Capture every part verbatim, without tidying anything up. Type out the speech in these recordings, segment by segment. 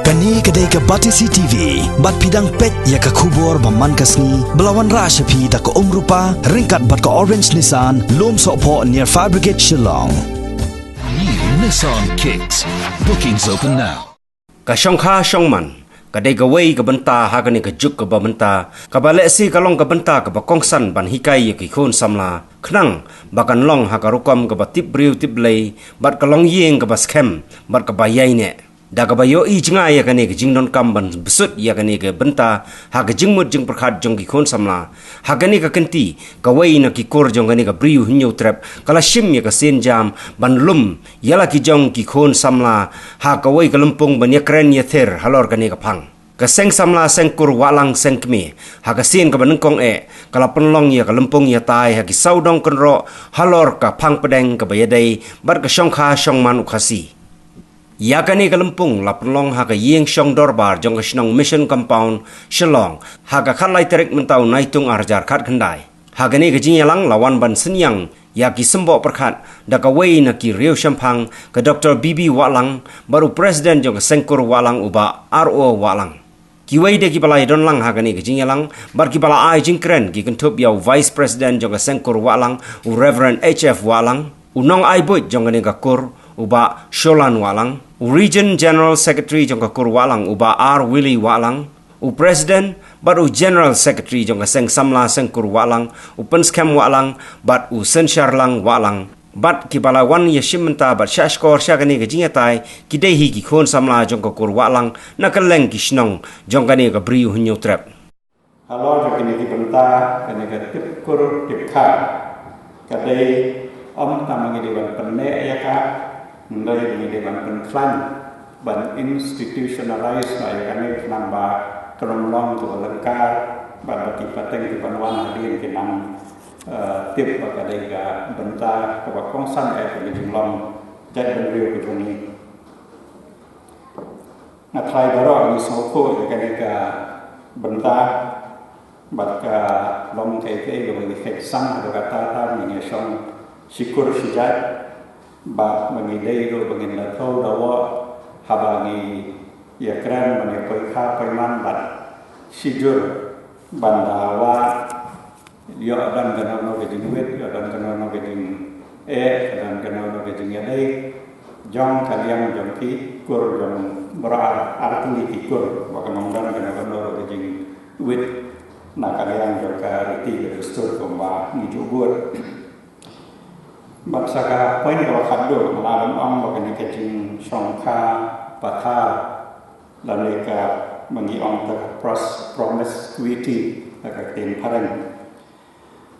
Kane ka dei ka Batesi T V, bad phi dang peit ïa ka khubor ba man ka sngi, ba la wanrah sha phi da ka Umrupa, ryngkat bad ka Orange Nissan, Lumsohphoh near Fire Brigade, Shillong. New Nissan Kicks. Bookings open now. Ka shongkha shongman ka dei kawei ka bynta ha kane ka juk kaba mynta, kaba lehse ka long ka bynta kaba kongsan ban hikai ïa ki khun samla, khnang ba kan long ha ka rukom kaba tip briew tip Blei, bad ka longïing kaba skhem, bad kaba ïaineh. Da kaba ïohi jngai ïa kane ka jingdonkam ban bsut ïa kane ka bynta ha ka jingmut jingpyrkhat jong ki khun samla. Ha kane ka kynti, kawei na ki kur jong kane ka Bri U Hynñiewtrep ka la shim ïa ka sienjam ban lum ïa la ki jong ki khun samla ha kawei ka lympung ban ïakren ïathir halor kane ka phang. Ka Seng Samla Seng Kur Wahlang Seng Kmie, ha ka sien kaba nyngkong eh, ka la pynlong ïa ka lympung ïatai ha ki sawdong kynroh halor ka phang pdeng kaba ïadei bad ka shongkha shongman u Khasi. Ïa kane ka lympung la pynlong ha ka ïing shong dorbar jong ka shnong Mission Compound, Shillong, ha ka khatlai tarik mynta u Naitung arhajar khatkhyndai. Ha kane ka jingïalang la wan ban synñiang ïa ki symboh pyrkhat da kawei na ki riewshemphang, ka Doktor B B Wahlang, bad u President jong ka Seng Kur Wahlang, u Bah R O Wahlang. Kiwei de kiba la ïadon lang ha kane ka jingïalang bad kiba la ai jingkren ki kynthup ïa u Vice President jong ka Seng Kur Wahlang, u Reverend H F Wahlang, u nongai buit jong kane ka kur, u Bah Sholan Wahlang, u Region General Secretary jong ka Kur Wahlang, u Bah R Willy Wahlang, u President bad u General Secretary jong ka Seng Samla Seng Kur Wahlang, u Pynskhem Wahlang, bad u Synshar Lang Wahlang. Bad kiba la wan ïashim bynta bad shahshkor sha kane ka jingïatai, ki dei hi ki khun samla jong ka Kur Wahlang na kylleng ki shnong jong kane ka Bri U Hynñiewtrep. Halor jong kine ki bynta, kane ka tip kur tip kha, ka dei, ym tang ba ngi dei ban pynneh ïa ka, hynrei ba ngi dei ban pynkhlaiñ, ban institutionalize noh ïa kane, khnang ba kan ym long kaba lyngkar, bad ba ki pateng kiban wan hadien kin nang, eh, tip ba ka dei ka bynta kaba kongsan eh ka jinglong jaitbynriew ka jong ngi. Nga trai baroh ngi sngewthuh ïa kane ka bynta, bad ka long kaei kaei kaba ngi kheiñ sah haduh katta katta, ngi ïashong shi kur shi jait, bad ba ngi dei ruh ba ngin da thew da wah haba ngi ïakren, ba ngi poi kha poi man, bad shijur ban da wad, ïoh don kano kano ka jingwit, ïoh don kano kano ka jingeh, ïoh don kano kano ka jingïadei jong ka liang jong ki kur, jong baroh ar, ar tylli ki kur, ba kan ym don kano kano ka jingwit na ka liang jong ka riti ka dustur kumba ngi ju bud. Bad sa ka point kaba khatduh, nga la dang ong ba kane ka jingshongkha pathar, lane kaba ngi ong ta ka pros-, promiscuity da ka ktien phareng.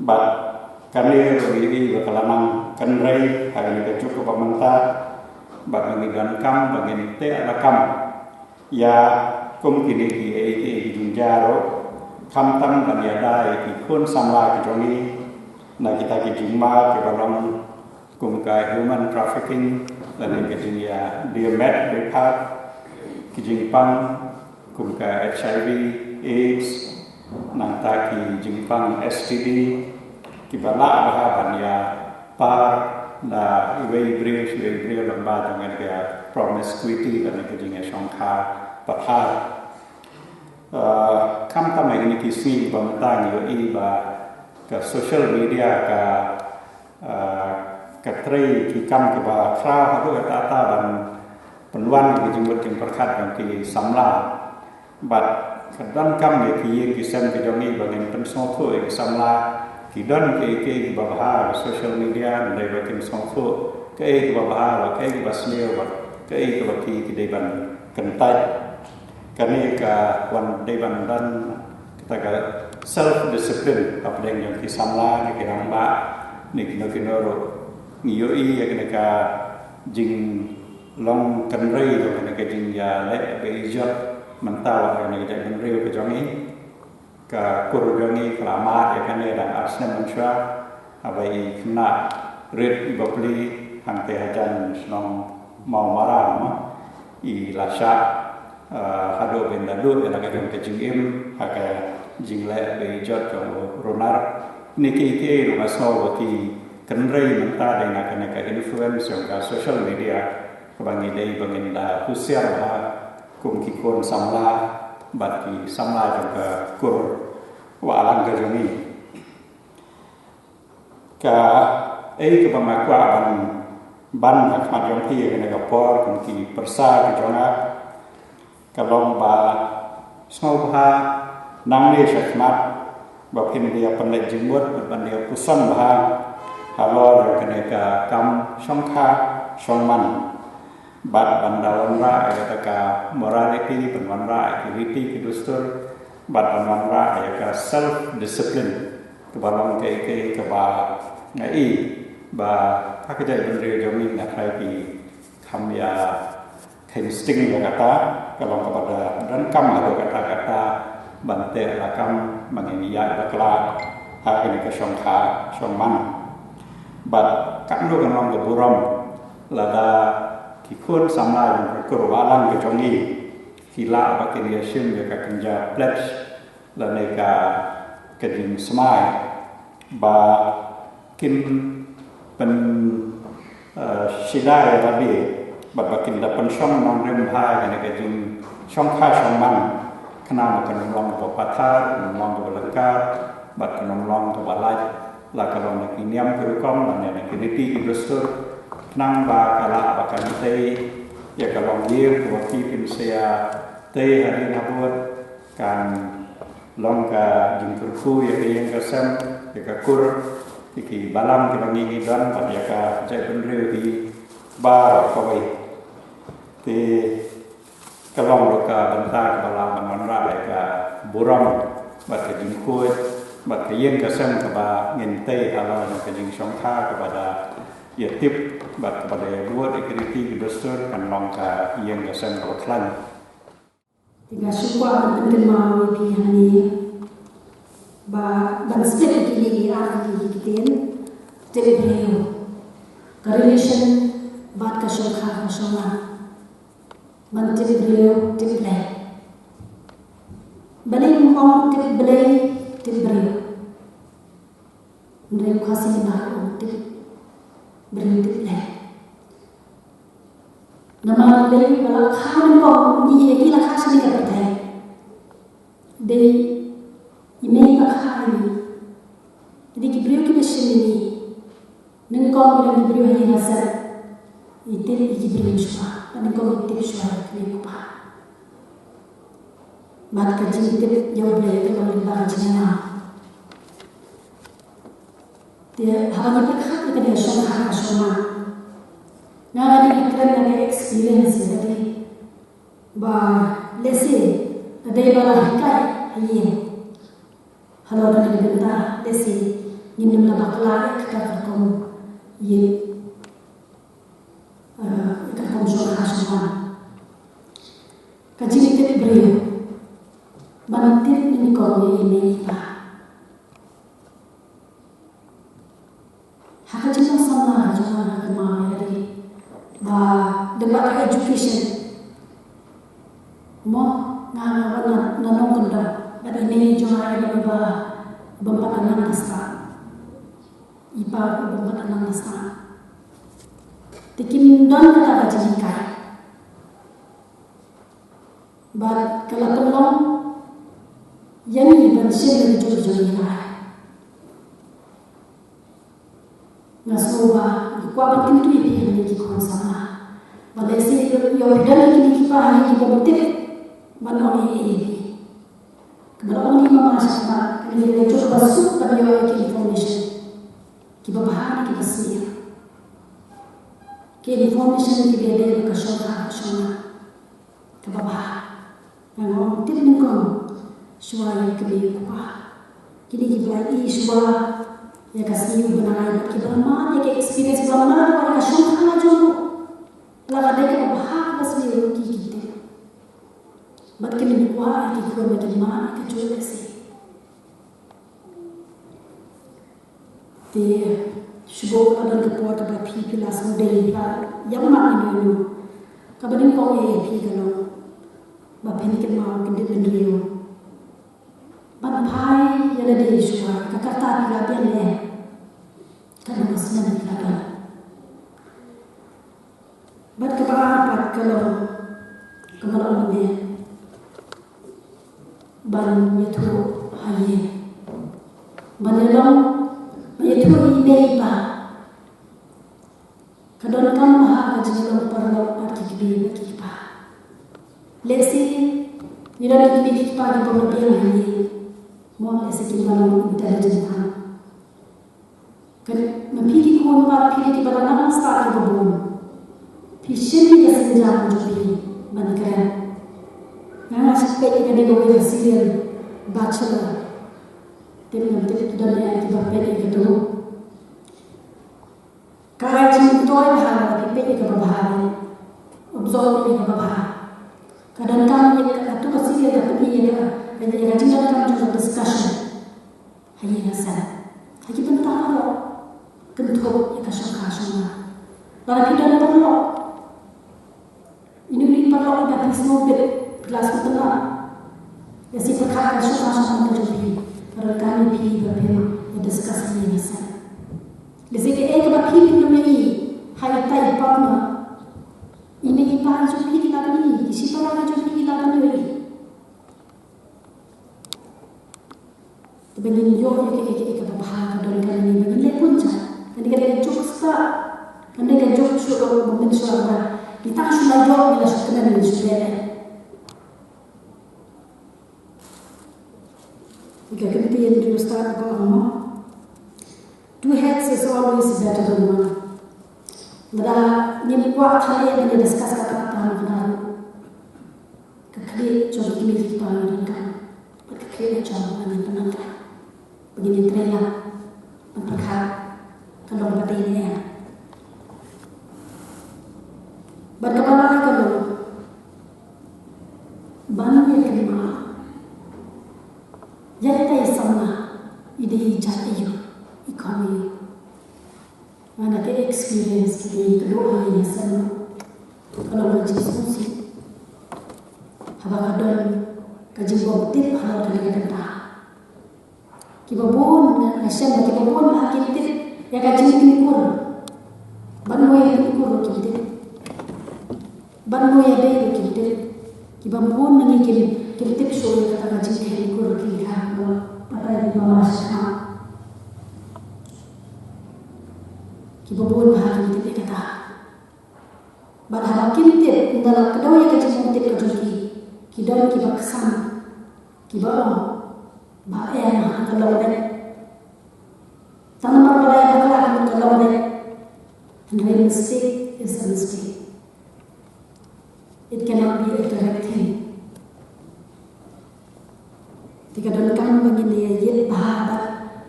Bad kane ruh ngi ïohi ba ka la nang kynrei ha kane ka juk kaba mynta, bad ngi donkam ba ngin teh lakam ïa kum kine kiei kiei ki jingjia ruh, khamtam ban ïada ïa ki khun samla ki jong ngi na kita ki jingma kiba long kum ka human trafficking, lane ka jingïadie met beiphad, ki jingpang kum ka H I V, AIDS, nangta ki jingpang S T D, kiba lah bha ban ïapar na iwei i briew sha iwei i briew lyngba jong kane ka promiscuity, lane ka jingïashongkha pathar. Eh, khamtam ha kine ki sngi ba mynta ngi ïohi ba ka social media ka, eh, ka trei ki kam kiba khraw haduh katta katta ban pynwan ki jingmut jingpyrkhat jong ki samla. Bad ka donkam ïa ki ïing ki sem ki jong ngi ba ngin pynsngewthuh ïa ki samla, ki don kiei kiei kiba bha ha social media, hynrei ba kin sngewthuh kaei kiba bha, bad kaei kiba sniew, bad kaei kaba ki, ki dei ban kyntait. Kane ka wan dei ban don kata ka self discipline hapdeng jong ki samla ne ki rangbah ne kino kino ruh. Ngi ïohi ïa kane ka jinglong kynrei jong kane ka jingïaleh bejot mynta ha kane ka jaitbynriew ka jong ngi. Ka kur jong ngi ka la mad ïa kane dang ar snem mynshuwa, haba i khynnah rit i bapli hangtei hajan shnong Mawmaram, i la shah, eh, haduh ba in da duh ïa la ka jong ka jingim ha ka jingleh bejot jong u runar. Kine kiei kiei ruh nga sngew ba ki kynrei mynta dei na kane ka influence jong ka social media, kaba ngi dei ba ngin da husiar bha. kum ki khun samla bad ki samla jong ka kur Wahlang ka jong ngi. Kaei kaba nga kwah ban ban ha khmat jong phi ha kane ka por kum ki pyrsa ka jong nga ka long ba sngewbha nangne shakhmat ba phin ïa pynleit jingmut ban ïa puson bha halor jong kane ka kam shongkha shongman. Bad ban da wanrah ïa kata ka morality, ban wanrah ïa ki riti ki dustur, bad ban wanrah ïa ka self discipline. Kaba long kaei kaei kaba nga i ba ha ka jaitbynriew jong ngi nga trai ki kham ïa kheiñ sting ïa kata, ka long kaba da donkam haduh katta katta ban teh lakam ba ngin ïaid bakla ha kane ka shongkha shongman. Bad katno kan long ka burom lada ki khun samla jong ka kur Wahlang ka jong ngi ki lah ba kin ïa shim ïa ka kynja pledge lane ka ka jingsmai ba kin pyn eh, shida ïa lade bad ba kin da pynshong nongrim bha ïa kane ka jingshongkha shongman khnang ba kan ym long kaba pathar, kan ym long kaba lyngkar bad kan ym long kaba lait la ka long na ki niam ki rukom lane na ki riti ki dustur khnang ba ka lah ba kan tei ïa ka longïing kaba phi phin sa ïa tei hadien habud, kan long ka jingkyrkhu ïa ka ïing ka sem, ïa ka kur, ïa ki balang kiba ngi ngi don bad ïa ka jaitbynriew hi baroh kawei. Te ka long ruh ka bynta kaba lah ban wanrah ïa ka burom bad ka jingkhuid bad ka ïing ka sem kaba ngin tei halor jong ka jingshongkha kaba da ïa tip bad kaba da ïa bud ïa ki riti ki dustur, kan long ka ïing ka sem kaba khlaiñ. Te nga shu kwah ban pynkynmaw ïa phi hangne ba ban step ïa kine ki ar tylli ki ktien, tip briew, ka relation bad ka shongkha ka shongman. Ban tip briew, tip Blei. Balei ym ong tip Blei, tip briew? Hynrei u Khasi u ong tip briew tip Blei. Namar Blei ba la kha nyngkong, ngi ïa ngi la kha shane ka pyrthei. Dei i mei ba kha ïa ngi. Dei ki briew kiba shim ïa ngi. Nyngkong ngi long ki briew ha ïing ha sem. Ngi tip ïa ki briew shuwa. Bad nyngkong ngi tip shuwa ïa ki briew kiba Bad ka jingtip ïa U Blei ka long lyngba ka jingïalam. Te haba ngi pyrkhat ïa kane ka shongkha ka shongman, nga la dei kren na ka experience ïa kane ba lehse la dei ba la hikai ha ïing. Halor kane ka bynta lehse ngin ym la bakla ïa kata ka rukom ïa ka rukom shongkha shongman. Ka jingtip briew ban tip nyngkong ïa i mei i pa. Ha ka jingpang samla jong nga ha ka ma ïa ka dei ba dei ba ka education. Mo nga nga ba na na nongkyndong bad i mei jong nga i ba i ba bym pat nang ka stad. I pa i bym pat nang ka stad. Te kim don kata ka jinghikai. Bad ka la pynlong ïa ngi ban shim ïa ka jong jong ngi lai. Nga sngew ba nga kwah ban kyntu ïa phi hangne ki khun samla. Ba lehse ïoh ïoh phi don ïa kine ki pa hangne ki bym tip ban ong ei ei ïa phi. Kaba la ong ïa i mama shakhmat kane ka dei ka jong ba suk ban ïoh ïa ki information kiba bha ne kiba sniew. Ki information kiba dei ba ka shongkha ka shongman. Kaba bha. Nga ong tip nyngkong shuwa ïa ka mei u kpa. Kine kiba la i shuwa ïa ka sniew bnai bad kiba la mad ïa ka experience ba la mad ïa ka shongkha jong u. La ka dei kaba bha kaba sniew ruh ki ki tip. Bad kin kwah ïa ki khun ba kin mad ïa ka jong ka sniew. Te shuwa ka don ka por kaba phi phi la sngewdei phi la ïam mad ïa u. Kaba nyngkong ïa phi ka long ba phin kynmaw kyndit bynriew ban phai ïa lade shuwa ka karta phi la biang leh. Ka dang ka snem phi la don. Bad kaba ar pat ka long Kumba la ong mynne, ban ïathuh ha ïing, ban ïalong, ban ïathuh ïa i mei i pa. Ka donkam bha ka jinglong paralok bad ki kmie bad ki kpa. Lehse ngi don ki kmie ki kpa ki bym la biang ha ïing, mo, lehse kim lah long intelligent enough. Kan, ma phi ki khun pat, phi dei kiba dang nang stad kiba bun. Phi shim ïa ka sienjam jong phi ban kren. Nga nga shu peit ïa kane kawei ka serial Bachelor. Te ngam tip ki don ne em kiba peit ïa katu. Ka ai jingmyntoi bha lada phi peit ïa kaba bha, absorb ïa kaba bha. Ka donkam ïa ka, katu ka serial ka pyni ïa ka, ïa ka jingdonkam jong ka discussion ha ïing ha sem, ha ki bynta baroh. Kynthup ïa ka shongkha shongman. Lada phi don paralok, ïa une u paralok uba phi sngewbit, phi la sngewtynnat, lehse pyrkhat ka shongkha shongman ka jong phi, ka donkam ïa phi ba phin ïa discuss ha ïing ha sem. Lehse kaei kaba phi phin ïohi ha ita i partner, i mei i pa jong phi ki la ban ïohi, ki shipara ki jong phi ki la ban ïohi. Te ba ngin ïoh ïa kaei kaei kaba bha ka donkam ïa ngi ba ngin leh bun jait. Kane ka dei ka juk start, kane ka juk shuh ruh ba ngin shu ïoh ba ngi tang shu la ïoh, ngi la shu kmen, ngin shu leh. Ïa ka ktien jong u stad ka ong mo, two heads is always better than one. Lada ngim kwah than ïa ban ïa discuss kata kata, ma kata ruh ka khlieh jong ki kmie ki kpa ngi donkam, bad ka khlieh jong ngi ngan pyndonkam ba ngin ïatrei lang ban pyrkhat ka long ba dei ne em. Bad kaba lai ka long ban ïa kynmaw ïa ita i samla i dei i jait aïu, i kham aïu. Nga na ka experience kine ki doh ha ïing ha sem, ka long ka jingsngewsih haba ka don ka jingbym tip halor kane ka bynta. Kiba bun, nga shem ba kiba bun ba kim tip ïa ka jingtynkur. Ban mo ïa tynkur ruh kim tip. Ban mo ïa dei ruh kim tip. Kiba bun na ngi kim, kim tip shuh ïa kata ka jingtynkur ruh kim tip. Ba batai ba ma sha. Kiba bun ba kim tip ïa kata. Bad haba kim tip, ynda la kdew ïa ka jingtip ka jong ki, ki don kiba ksan, kiba ong ba em, ha ka long beit. Tang namar ba la ïa bakla ka long beit. Hynrei mistake is a mistake. It cannot be a correct thing. Te ka donkam ba ngin ïa ïeit bha bad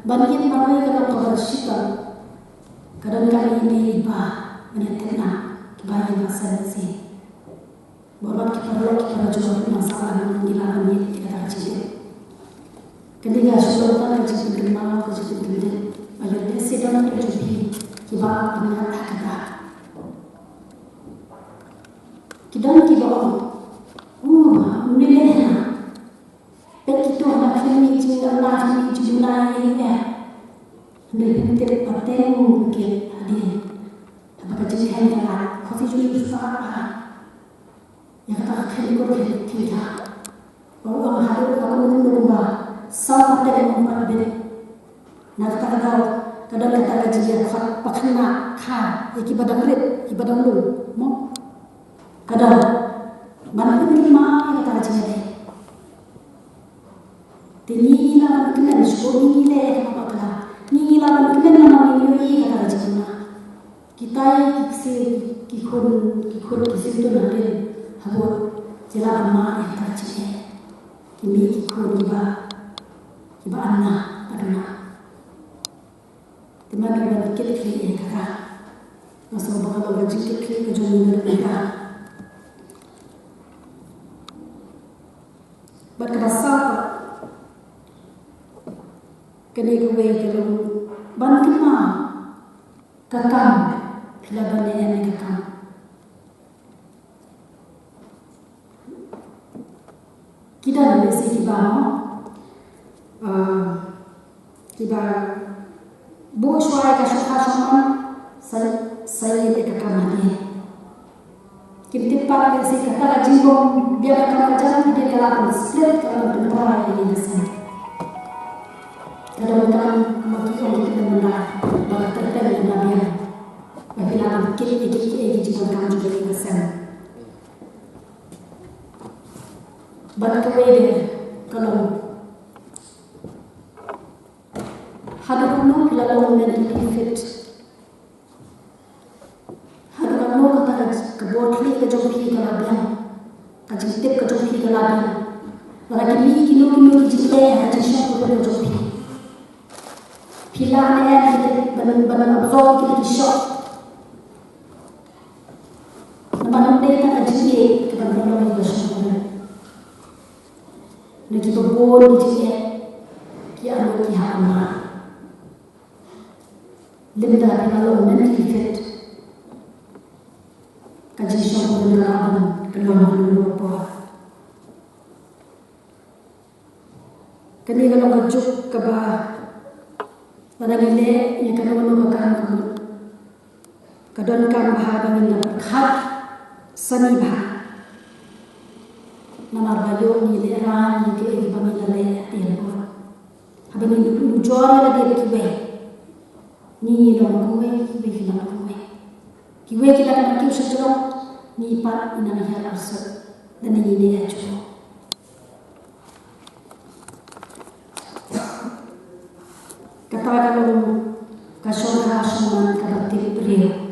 ban ïeit marwei ka long kaba shitom. Ka donkam ïa i mei i pa ban ïa tip na kiba ïa ba sen si. Bad ki paralok ki para jong ngi nang sah ban ngi la ban ïeit ïa kata ka jingtip. Kane ka shu long tang ka jingpynkynmaw, ka jingpynkynmaw. Ba ïa lehse don ki jong phi kiba pynïaid ha kata. Ki don kiba ong, u, u ne ne na. Peit kito na khyndiat jingduna, khyndiat jingduna ïa ïa. Hynrei phin tip pateng u kit hadien. Haba ka jingkheiñ ka lait, khosi jong u sah ba ïa kata ka kheiñ kur kheiñ kheiñ ka. Ba u ong haduh ka kumno kumno kumba saw pateng u ong pat beit. Na kata ka daw ka don kata ka jingïakhot ba khynnah kha ïa kiba dang rit, kiba dang lung, mo? Ka don ban pynmih ïa kata ka jingïadei. Te ngi ngi lah ban kmen, shuh ngi ngi leh ïa kaba bakla. Ngi ngi lah ban kmen namar ngi ïohi ïa kata ka jingkynmaw. Kitai ki ksiew, ki khun, ki khun ki siew tun hadien ha vote, ki lah ban mad ïa kata ka jingeh. Ki mih ki khun kiba, kiba anna, aduna. Te mano ban kit khlieh ïa kata. Nga sngew ba ka long ka jingkit khlieh ka jong ngi na ka bynta. Bad kaba saw pat, kane kawei ka long ban kynmaw ka kam, phi lah ban ïa em ïa ka kam. Ki don lehse kiba, ah, kiba buh shuwa ïa ka shongkha shongman, sa, sa ïa ka kam hadien. Kim tip Pynban ka jingbiang ka kam ka jam ka la ban split, ka la ban pynpaw ïa ine i sem. Ka donkam kumba ki ong ki kynhun bynriew ba ka tyrpeng ka la biang ba ki la ban kit ïa ki, ïa ki jingdonkam jong ine i sem. Bad kawei de ka long, haduh katno phi la long mentally fit? Haduh katno kata ka bor khlieh ka jong phi ka la biang, ka jingtip ka jong phi ka la biang? Lada ki mih kino kino ki jingleh ha ka jingshongkurim ka jong phi, phi lah ne em ban, ban absorb kine ki shock? Namar ym dei tang ka jingïeit kaba pynlong ïa ka shongkurim. Na kiba bun ki jingeh ki arngut ki hap ban mad. Lymda phi la long mentally fit, ka jingshongkurim ka lah ban pynlong ha kano kano ka por. Kane ka long ka juk kaba lada ngi leh ïa kano kano ka kam ka mut, ka donkam bha ba ngin ïa pyrkhat sani bha. Namar ba ïoh ngi lehrain ïa kiei kiba ngi la leh ha pdeng bad haba ngi nujor ïa lade bad kiwei, ngi ngi long kumwei, kiwei ki long kumwei. Kiwei ki la kynmaw sha jrong, ngi pat ngi nang hiar arsut lane ngi nang hiar jrong. Kata ka long ka shongkha shongman kaba tip briew.